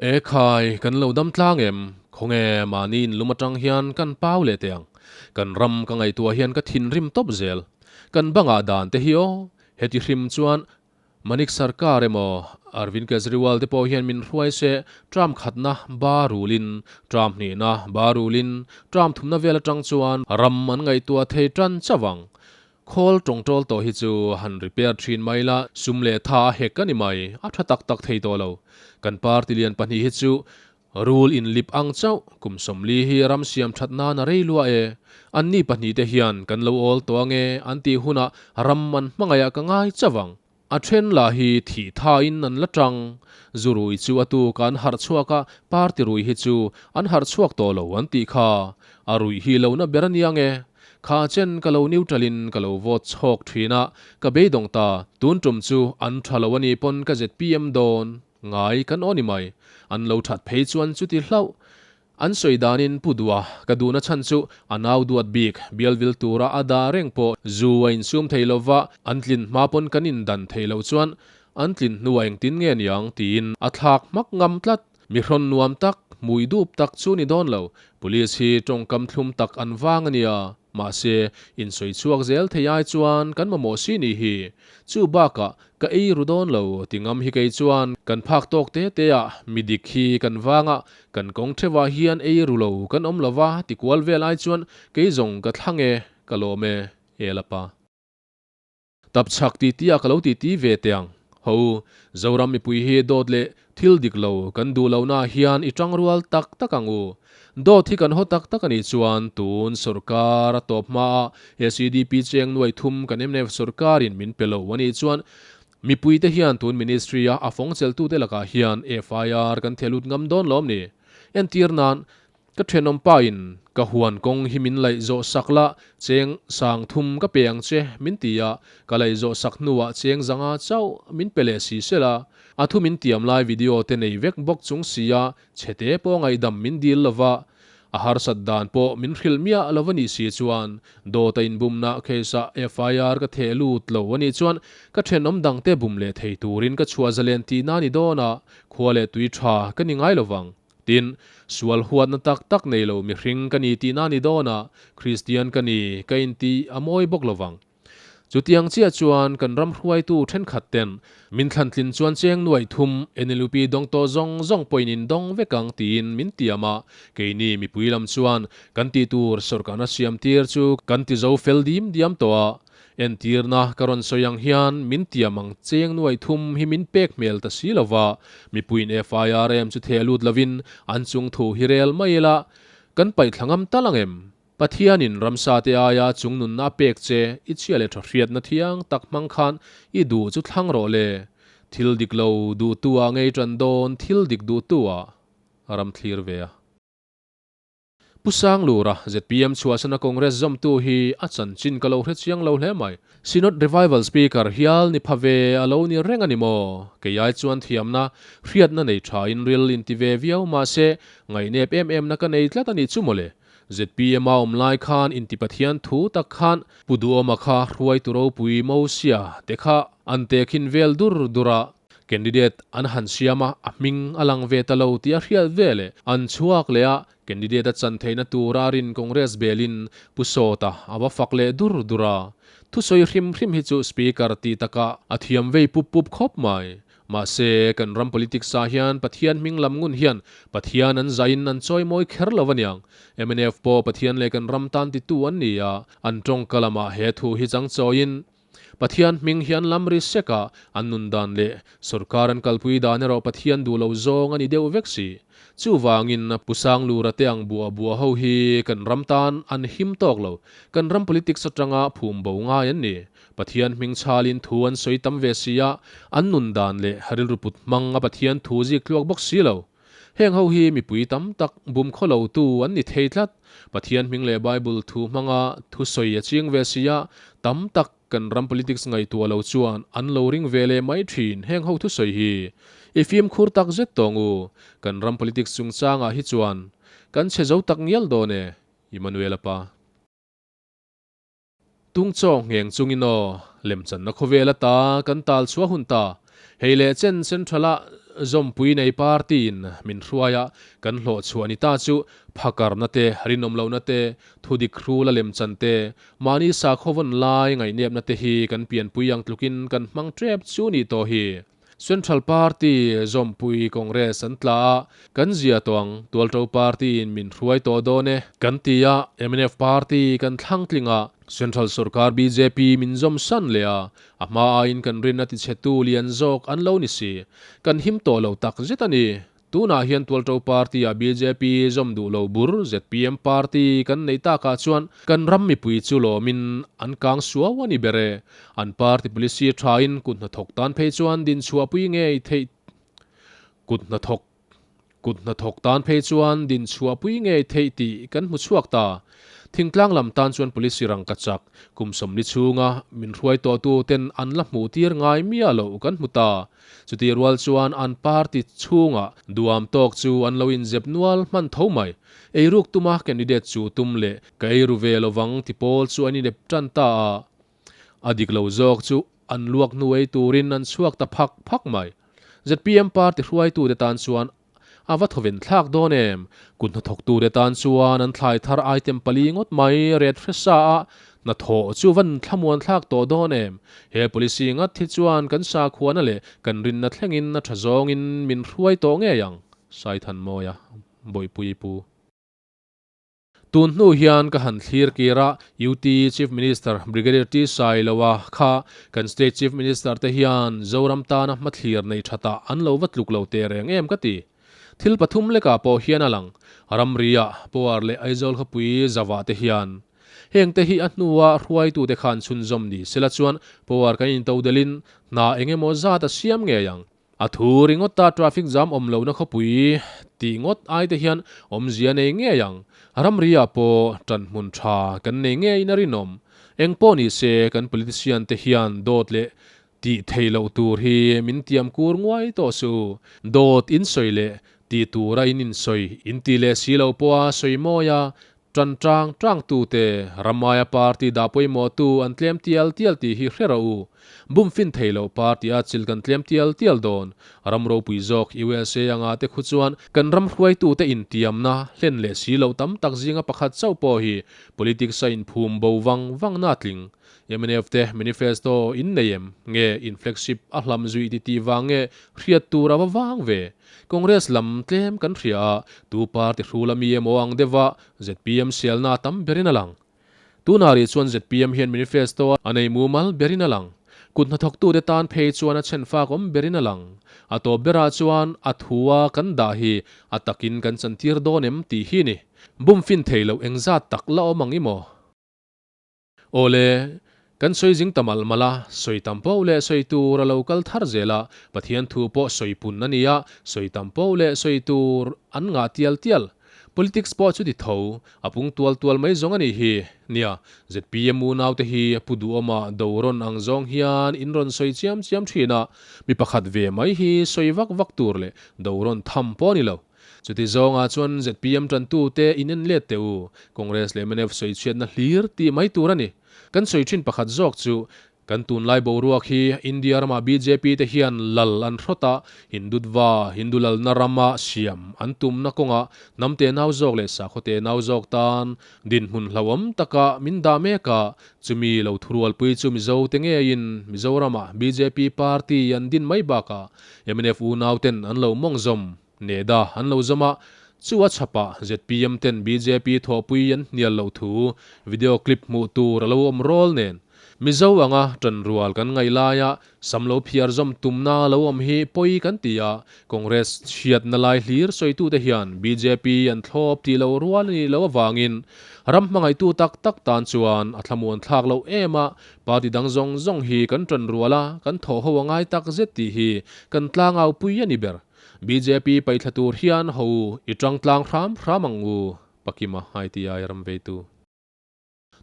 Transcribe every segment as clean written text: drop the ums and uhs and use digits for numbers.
E khai, kan lo dam tlang em? Khawnge mahni inlum atang hian kan pau leh teh ang. Kan ram ka ngaihtuah hian ka thinrim tawp zel. Kan bangah dan te hi aw, heti hrim chuan Manik Sarkar emaw Arvind Kejriwal te pawh hian min hruai se, term khatna ba rulin, term hnihna ba rulin, term thumna vel atang chuan ram an ngaihtuah thei tan chauh ang. Khawl tawngtawl tawh hi chu han repair thin mai la, sum leh tha a hek a ni mai, a tha tak tak thei tawh lo. Kan party lian pahnih hi chu rul inlip ang chauh, kum 40 hi ram siam that nan a rei lua e. Anni pahnih te hian kan lo awl tawh ange an tih hunah ram an hmangaih ah ka ngai chauh ang. A then lah hi thih thain an la tang. Zu rui chu a tuk an harh chhuak a, party rui hi chu an harh chhuak tawh lo an tih kha. A ruih hi lo na ber a nia nge. Kha chen ka lo neutral in ka lo vote chhawk thin a, ka beidawng ta. Tun tum chu an tha lo a nih pawn ka zpm dawn ngai kan aw ni mai. An lo that phei chuan chuti hlauh. An sawi danin Pu Dua ka duhna chhan chu a nau duat bik bialvil tura a dah reng pawh zu a insum thei lova, an tlin hma pawn kan indan thei loh chuan an tlin hnuah engtin nge niang tiin a thlak hmak ngam tlat. Mi hrawn nuam tak, hmui dup tak chu ni dawn lo. Police hi tawngkam thlum tak an vang a nia. Mahse, insawi chhuak zel thei ai chuan kan mamawh si ni hi. Chu bakah, ka ei ru dawn lo ti ngam hi kei chuan kan phak tawk te te a, mi dik hi kan vang a, kan kawng theuhah hian ei ru lo kan awm lo va ti kual vel ai chuan kei zawng ka thlang e, ka lawm e, Elapa. Tap chhak ti ti a ka lo ti ti ve teh ang. Ho u, Zoram mipui hi dawt leh thil dik lo kan duh lohna ah hian i tang rual tak tak ang u. Dawt hi kan haw tak tak a nih chuan tun sorkar a tawp hma a SEDP cheng nuai thum kan mnf sorkar in min pe lo a nih chuan mipui te hian tun ministry a a fawng chelhtute lakah hian FIR kan thelut ngam dawn lawm ni. Entir nan Ka thenawm pa in ka huan kawng hi min laih zawh sak la, cheng sang thum ka pe ang che min ti a, ka laih zawh sak hnuah cheng zanga chauh min pe leh si sela, a thu min tiam lai video te nei vek bawk chung si a, chhete pawh ngaihdam min dil lova, a harsat dan pawh min hrilh miah lo a nih si chuan dawt a inbumna case ah FIR ka theh lut lo a nih chuan ka thenawm dangte bum leh thei turin ka chhuah zalen tihna ni dawn a, khua leh tui tha ka ni ngai lovang. Tin, sual huatna tak tak nei lo mihring ka ni tihna ni dawn a, Kristian ka ni ka inti a mawi bawk lovang. Chutiang chiah chuan kan ram hruaitu thenkhat ten min thlantlin chuan cheng nuaih thum NLUP dawng tawh zawng zawng pawhin in dawng vek ang tiin min tiam a, keini mipui lam chuan kan tih tur sawrkarna siam tir chu kan ti zo fel dim diam tawh a, Entirna ka rawn sawi ang hian min tiam ang cheng nuai thum hi min pek hmel ta si lova, mipuiin FIRM chu theh lut lovin an chung thu hi rel mai ila, kan paih thla ngam tal ang em? Pathianin ramsa te aia chung nunna a pek che i chhia leh tha hriatna thiang tak hmang khan i duh chu thlang rawh le. Thil dik lo duhtu ah ngei tan dawn thil dik duhtu ah ram thlir ve a. Pu Sanglura, zpm chhuahsana Congress zawmtu hi a chanchin ka lo hre chiang lo hle mai. Synod Revival Speaker hial ni pha ve a lo ni reng a ni maw? Kei ai chuan thiamna, hriatna nei tha in ril inti ve viau mahse ngaihnep em em na ka nei tlat a nih chu mawle. Zpm a awm lai khan inti Pathian thu tak khan Pu Duhawma kha hruaitu ropui Mosia te kha an tehkhin vel dur dur a, Candidate an han siam a, a hming a lang ve ta lo tih a hriat ve leh an chhuak leh a, candidate a chan theihna tura rin Congress belin Pu Sawta a va fak leh dur dur a. Thusawi hrim hrim hi chu Speaker tih takah a thiam vei pup pup khawp mai. Mahse, kan ram politics ah hian Pathian hming lam ngun hian Pathian an zaiin an chawimawi kher lo aniang. Mnf pawh Pathian leh kan ram tan titu an ni a, an tawngka lamah he thu hi chang chawiin Pathian hming hian lam ri sek a, an nun dan leh sorkar an kalpui dan erawh Pathian duh lo zawng a ni deuh vek si. Chuvangin Pu Sanglura te ang buah buah ho hi kan ram tan an him tawk lo. Kan ram politics atanga phum bo ngai an ni. Pathian hming chhalin thu an sawi tam ve si a, an nun dan leh rilru put hmang a Pathian thu zik tluak bawk si lo. Heng ho hi mipui tam tak bum khaw lo tu an ni thei tlat. Pathian hming leh Bible thu hmanga thu sawi a ching ve si a, tam tak kan ram politics ngaihtuah lo chuan an lo ring ve leh mai thin heng ho thu sawi hi. I fimkhur tak zet tawng u, kan ram politics chungchangah hi chuan kan chhe zo tak ngial dawn e, Immanuel-a pa. Tung chaw ngheng chungin aw, lemchanna khawvel ata kan tal chhuah hun ta. Hei leh chen central ah zawmpui nei party in min hruai a, kan hlawh chhuah ni ta chu phakarna te, rinawm lohna te, thudik hrul a lemchan te, mahni sakhaw vawn lai ngaihnepna te hi kan pianpui ang tlukin kan hmang tep chu nih tawh hi. Central Party zawmpui Congress an tla a, kan zia tawh ang, Tualto Party in min hruai tawh dawn e, kan ti a, mnf Party kan thlang tling a, Central Sorkar bjp min zawm san leh a, a hma aiin kan rin a tichhetu lian zawk an lo ni si, kan him tawh lo tak zet a ni. Tunah hian Tualto Party-ah bjp zawm duh lo bur zpm Party kan neih takah chuan kan ram mipui chu lawmin an kang suau a ni ber e. An party policy thain kut hnathawk tan phei chuan dinchhuahpui ngei theih kut hnathawk kut hnathawk tan phei chuan dinchhuahpui ngei theih tih kan hmu chhuak ta. Thingtlang lam tan chuan policy rangka chak kum 40 chhunga min hruai tawhtu ten an la hmuh tir ngai miah loh kan hmu ta. Chutih rual chuan an party chhungah duam tawk chu an lo inzep nual hman tho mai. Eiruk tuma candidate chu tum leh ka eiru ve lovang ti pawl chu an inep tan ta a. A dik lo zawk chu an luak hnu ei turin an chhuak ta phak phak mai. Zpm party hruaitute tan chuan A va thawven thlak dawn em? Kut hnathawktute tan chuan an thlai thar item pali ngawt mai ret hre sa a, hnathawh chu va thlamuan thlak tawh dawn em? He policy ngat hi chuan kan sakhuana leh kan rinna thlengin a tha zawngin min hruai tawh ngei ang, Saithanmawia, Bawihpui Pu. Tun hnu hian ka han thlir kir a, UT Chief Minister Brigadier T Sailoa kha kan State Chief Minister te hian Zoram tana hmathlir nei thatah an lo va tluk lo teh reng em ka ti. Thil pathum lekah pawh hian a lang, ramri-ah Power leh Aizawl khawpui zavah te hian. Heng te hi a hnua hruaitute khan chhunzawm ni sela chuan Power kan intodelhin hna eng emaw zat a siam ngei ang. A thu ringawt ta traffic jam awm lohna khawpui tih ngawt ai te hian awmzia nei ngei ang. Ramri ah pawh tan hmun tha kan nei ngeiin a rinawm. Eng pawh ni se kan politician te hian dawt leh tih theih loh tur hi min tiam kur nguai tawh suh u. Dawt in sawi leh tih tura in insawi in ti leh si lo pawha sawi mawi a Ṭan ṭang ṭangtute Ramaia party dah pawimawhtu an tlem tial tial tih hi hre rawh u. Bum fin thei loh party a chil kan tlem tial tial dawn. Ram ropui zawk USA anga te khu chuan kan ram hruaitute intiamna hlen leh si loh tam tak zinga pakhat chauh pawh hi politics a inphum bo vang vang na tling. Mnf te manifesto in nei em? Nge in flagship a hlam zui ti tih vang nge hriat tur a va vang ve? Congress lam tlem kan hria a, tu party hrul a mi emaw ang deuh a, zpm sialna a tam berin a lang. Tunah rih chuan zpm hian manifesto a nei mumal berin a lang. Kut hnathawktute tan phei chuan a chhenfak awm berin a lang. A tawp berah chuan a thua kan dah hi a takin kan chantir dawn em tih hi ni. Bum fin thei loh engzat tak la awm ang i maw? Awle, kan sawi zing ta malh malh a, sawi tam poh leh sawi tur a lo kal thar zel a, Pathian thu pawh sawi pun a ni a, sawi tam poh leh sawi tur an ngah tial tial. Politics pawh chu ti tho, a pung tual tual mai zawng a nih hi. Nia, zpm unaute hi Pu Duhawma do rawn ang zawng hian in rawn sawi chiam chiam thin a, mi pakhat ve mai hi sawi vak vak tur leh do rawn tham pawh a ni lo. Chuti zawngah chuan zpm tantute in en let teh u, Congress leh mnf sawi chhiatna hlir tih mai tur a ni. Kan sawi thin pakhat zawk chu, kan tunlai boruak hi India ramah bjp te hian lal an hrawt a, Hindutva, Hindu lalna rama siam an tumna kawngah hnam tenau zawk leh sakhaw tenau zawk tan dinhmun hlauhawm taka min dah mek a, chumi lo thurualpui chu Mizo te ngeiin Mizoramah bjp party an din mai bakah mnf unauten an lo mawng zawm. Neda an lo zawm a, chu a chhapah zpm ten bjp thawhpui an hnial loh thu video clip hmuh tur a lo awm rawl nen. Mizo anga tanrual kan ngaih laia sam lo phiar zawm tumna lo awm hi pawi kan ti a, Congress chhiatna lai hlir sawitute hian bjp an thlawp tih loh rual a nih loh avangin ram hmangaihtu tak tak tan chuan a thlamuan thlak loh em a, party dang zawng zawng hi kan tanrual a, kan thawh ho a ngai tak zet tih hi kan tlangau pui a ni ber. Bjp paihthla tur hian ho i tang tlang hram hram ang u, Pakima ITI ram veitu.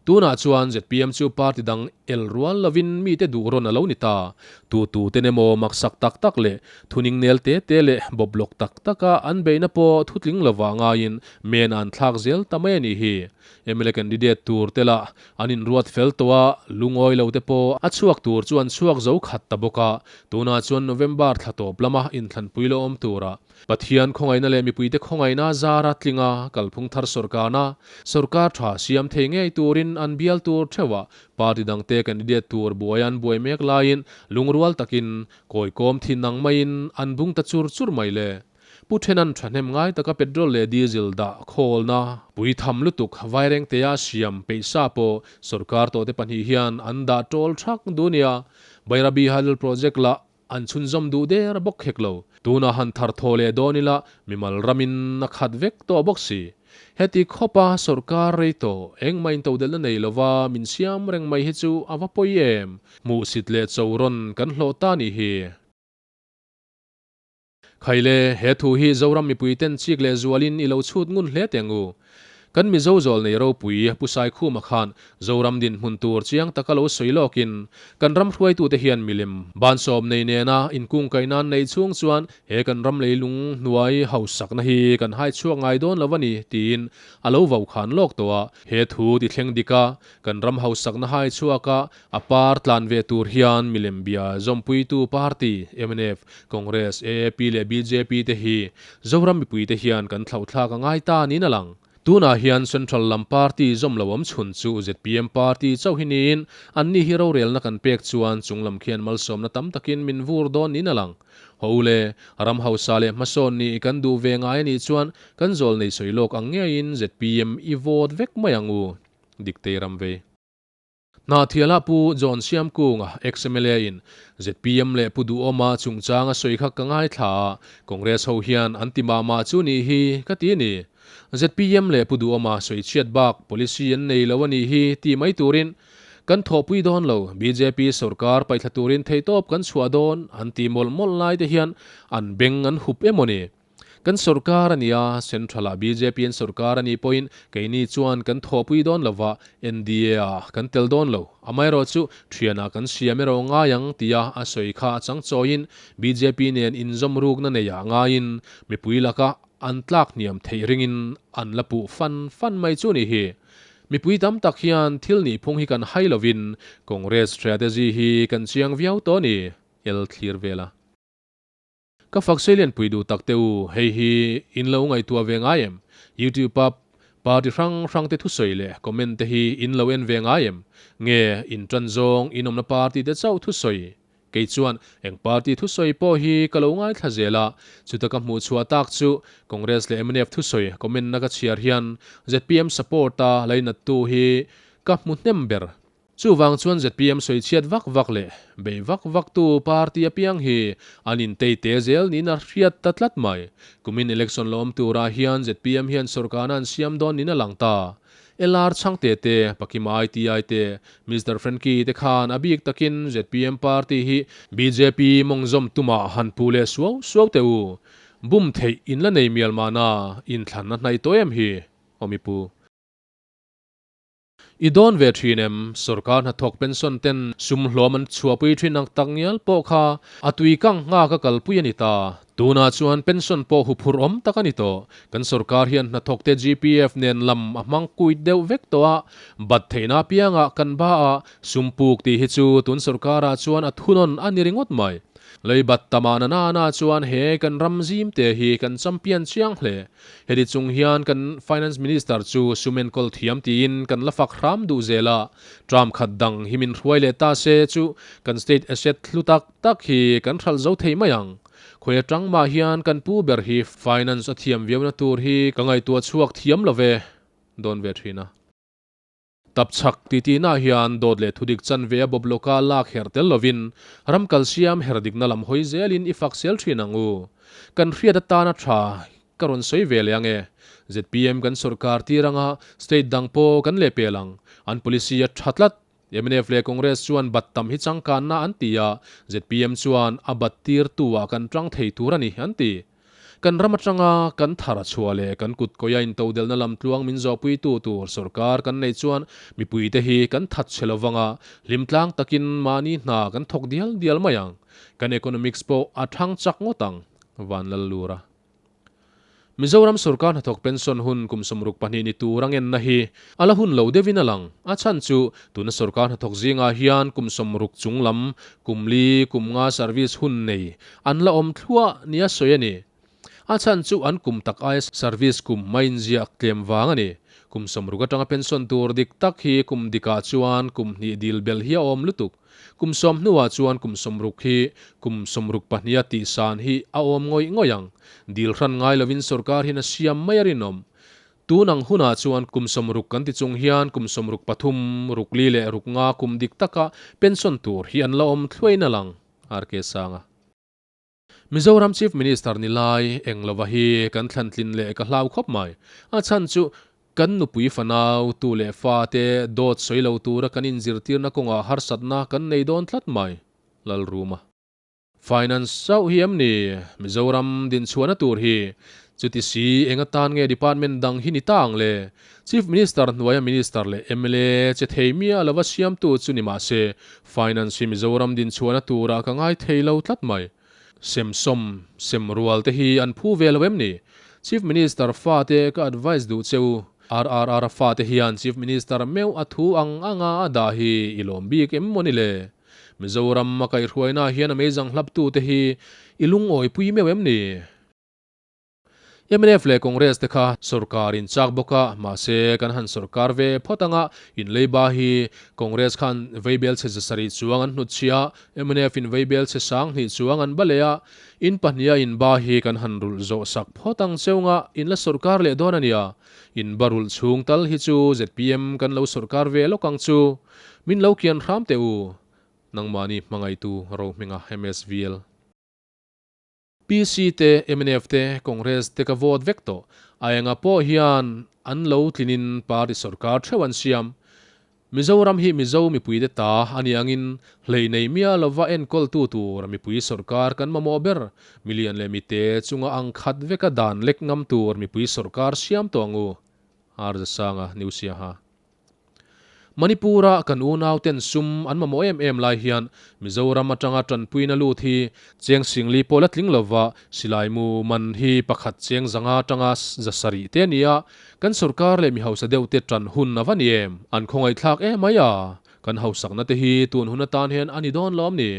Tunah chuan zpm chu party dang el rual lovin mite duh rawn a lo ni ta. Tu tu ten emaw maksak tak tak leh thuning nel te te leh bawplawk tak taka an beihna pawh thutling lovah ngaiin men an thlak zel ta mai a nih hi. Mla candidate tur te lah an inruat fel tawh a, lungawi lo te pawh a chhuak tur chu an chhuak zo khat ta bawk a. Tunah chuan November thla tawp lama inthlanpui la awm turah Pathian khawngaihna leh mipuite khawngaihna zara tlinga kalphung thar sawrkarna sawrkar tha siam thei ngei turin an bial tur theuhah party dangte candidate tur buai an buai mek laiin lungrual takin kawikawm thin ang maiin an bung ta chur chur mai le. Pu Thenan thahnem ngai taka petrol leh diesel dah khawlna pui tham lutuk Vairengtea siam peihsa pawh sawrkar tawhte pahnih hian an dah tawl thak duh nia. Bairabi Hydel Project lah An chhunzawm duh der bawk hek lo. Tunah han thar thaw leh dawn ila mimal ramin a khat vek tawh bawk si. Heti khawpa sawrkar rei tawh engmah intodelhna nei lova min siam reng mai hi chu a va pawi em? Hmuhsit leh cho rawn kan hlawh ta nih hi. Khaile, he thu hi Zoram mipuiten chik leh zualin i lo chhut ngun hle teh ang u. Kan Mizo zawl nei ropui Pu Saikhuma khan Zoram dinhmun tur chiang taka lo sawi lawkin kan ram hruaitute hian milem bansawm nei nena inkungkaih nan neih chhung chuan he kan ram leilung hnuai hausakna hi kan hai chhuak ngai dawn lo a ni tiin a lo vau khan lawk tawh a. He thu ti thleng dika kan ram hausakna hai chhuaka a par tlan ve tur hian milem bia zawmpuitu party mnf, Congress, AAP leh bjp te hi Zoram mipuite hian kan thlauhthlak a ngai ta niin a lang. Tunah hian Central lam party zawm lo awm chhun chu zpm party chauh hi niin anni hi rorelna kan pek chuan chung lam khian malsawmna tam takin min vur dawn niin a lang. Haw u le, ram hausa leh hmasawn nih kan duh ve ngai a nih chuan kan zawl nei sawi lawk ang ngeiin zpm i vote vek mai ang u. Diktei ram vei. Hnahthialah Pu John Siamkunga, ex-MLA in zpm leh Pu Duhawma chungchang a sawi kha ka ngaithla a, Congress ho hian an ti mah mah chu nih hi ka ti a ni. Zpm leh Pu Duhawma sawi chhiat bak policy an nei lo a nih hi ti mai turin kan thawhpui dawn lo, bjp sorkar paihthla turin theihtawp kan chhuah dawn an ti mawlh mawlh lai te hian an beng an hup emaw ni. Kan sorkar a nia, Central-ah bjp an sorkar a nih pawhin keini chuan kan thawhpui dawn lova, NDA ah kan tel dawn lo. Amaherawhchu, thianah kan siam erawh ngai ang tia a sawi kha a chang chawiin bjp nen inzawm rukna neiah ngaiin mipui laka an tlak hniam theih ringin an la puh fan fan mai chu ni hi. Mipui tam tak hian thil nihphung hi kan hai lovin Congress strategy hi kan chiang viau tawh a ni, El thlir vela. Ka fak Seilian pui duh tak te u, hei hi in lo ngaihtuah ve ngai em? YouTube a party hrang hrang te thusawi leh comment te hi in lo en ve ngai em? Nge in tan zawng in awmna party te chauh thusawi? Kei chuan eng party thusawi pawh hi ka lo ngaithla zel a, chuta ka hmuh chhuah tak chu Congress leh mnf thusawi comment na ka chhiar hian zpm support a lainattu hi ka hmu hnem ber. Chuvang chuan zpm sawi chhiat vak vak leh bei vak vak tu party apiang hi an intei te zel niin a hriat ta tlat mai. Kumin election la awm turah hian zpm hian sawrkarna an siam dawn niin a lang ta. LR Chhangte te, Pakima ITI te, Mister Frankie te khan a bik takin zpm party hi bjp mawngzawm tumah han pu leh suau suau teh u. Bum theih in la nei mial mahna inthlan a hnaih tawh em hi? Awmi pu. I dawn ve thin em? Sorkar hnathawk pension ten sum hlawm an chhuahpui thin ang tak ngial pawh kha a tui kang nghak a kalpui a ni ta. Tunah chuan pension pawh huphurh awm tak a ni tawh. Kan sorkar hian hnathawk te GPF nen lam a hmang kuit deuh vek tawh a, bat theihna apiangah kan ba a, sum puk tih hi chu tun sorkarah chuan a thunawn a ni ringawt mai. Leibat tamah na nana chuan he kan ram zim te hi kan champion chiang hle. Heti chung hian kan Finance Minister chu sum enkawl thiam tiin kan la fak hram duh zel a, term khat dang hi min hruai leh ta se chu kan state asset hlu tak tak hi kan hralh zo thei mai ang. Khawi atang mah hian kan pu ber hi finance a thiam viauna tur hi ka ngaihtuah chhuak thiam lo ve dawn ve thin a. Tapchhak titihna hian dawt leh thudik chanve a bawp lawka lak herh tel lovin ram kalsiam her dikna lam hawi zelin i fak sel thin ang u. Kan hriat atana tha ka rawn sawi ve leh ang e. Zpm kan sawrkar tir anga state dang pawh kan leh pel ang. An policy a tha tlat. Mnf leh Congress chuan bat tam hi changkanna an ti a, zpm chuan a bat tirtu ah kan tang thei tur a ni an ti. Kan ram atanga kan thar a chhuah leh kan kut kawia intodelhna lamtluang min zawhpuitu tur sorkar kan neih chuan mipuite hi kan that chhe lo vanga hlimtlang takin mahni hna kan thawk dial dial mai ang. Kan economics pawh a thang chak ngawt ang, Vanlallura. Mizoram sorkar hnathawk pension hun kum 62 ni tur a ngenna hi a la hun lo deuhin a lang. A chhan chu tuna sorkar hnathawk zingah hian kum 60 chung lam, kum li, kum nga service hun nei an la awm thluah nia sawi a ni. A chhan chu an kum tak aia service kum mai inziak tlem vang a ni. Kum 60 atanga pension tur dik tak hi kum dikah chuan kum hnih dil belh hi a awm lutuk. Kum sawm hnuah chuan kum 60 hi kum 62 a tihsan hi a awm ngawih ngawih ang. Dil hran ngai lovin sorkar hian a siam mai a rinawm. Tun ang hunah chuan kum 60 kan ti chung hian kum 63, ruk li leh ruk nga kum dik taka pension tur hi an la awm thluain a lang, RK Sanga. Mizoram Chief Minister ni lai eng lova hi kan thlan tlin leh ka hlau khawp mai. A chhan chu kan nupui fanau, tu leh fa te dawt sawi lo tura kan inzirtirna kawngah harsatna kan nei dawn tlat mai, Lalruma. Finance chauh hi em ni Mizoram dinchhuahna tur hi? Chuti si eng atan nge department dang hi ni ta ang le? Chief Minister hnuaia Minister leh mla che thei miah lova siamtu chu ni mahse Finance hi Mizoram dinchhuahna turah ka ngai thei lo tlat mai. Sem sawm, sem rual te hi an phu ve lo em ni? Chief Minister fate ka advice duh che u. RRR fate hian Chief Minister meuh a thu ang anga a dah hi i lawm bik em maw ni le? Mizoram a kaihhruaina hian a meizang hlaptu te hi i lungawipui meuh em ni? Mnf leh Congress te kha sorkar in chak bawk a, mahse kan han sorkar ve phawt anga in leiba hi Congress khan veibel chhe zasarih chuang an hnutchhiah a, mnf in veibel chhe sanghnih chuang an ba leh a, in pahniha in ba hi kan han rulh zawh sak phawt ang cheunga in la sorkar leh dawn a nia, in ba rulh chhung tal hi chu zpm kan lo sorkar ve lawk ang chu. Min lo kian hram teh u. Nangmahni hmangaihtu Rohminga MSVL. PC te, mnf te, Congress te ka vote vek tawh. A enga pawh hian an lo tlinin party sorkar theuh an siam. Mizoram hi Mizo mipuite ta a ni angin hlei nei miah lova enkawltu tur mipui sorkar kan mamawh ber. Milian leh mite chunga ang khat veka dan lek ngam tur mipui sorkar siam tawh ang u. Rzasanga, New Siaha. Manipur-a kan unauten sum an mamawh em em lai hian Mizoram atanga tanpuina lut hi cheng singli pawh la tling lova silaimu man hi pakhat cheng zanga atanga zasarih te a ni a, kan sorkar leh mi hausa deuh te tan hun a va ni em? An khawngaihthlak em mai a, kan hausakna te hi tun hun atan hian a ni dawn lawm ni?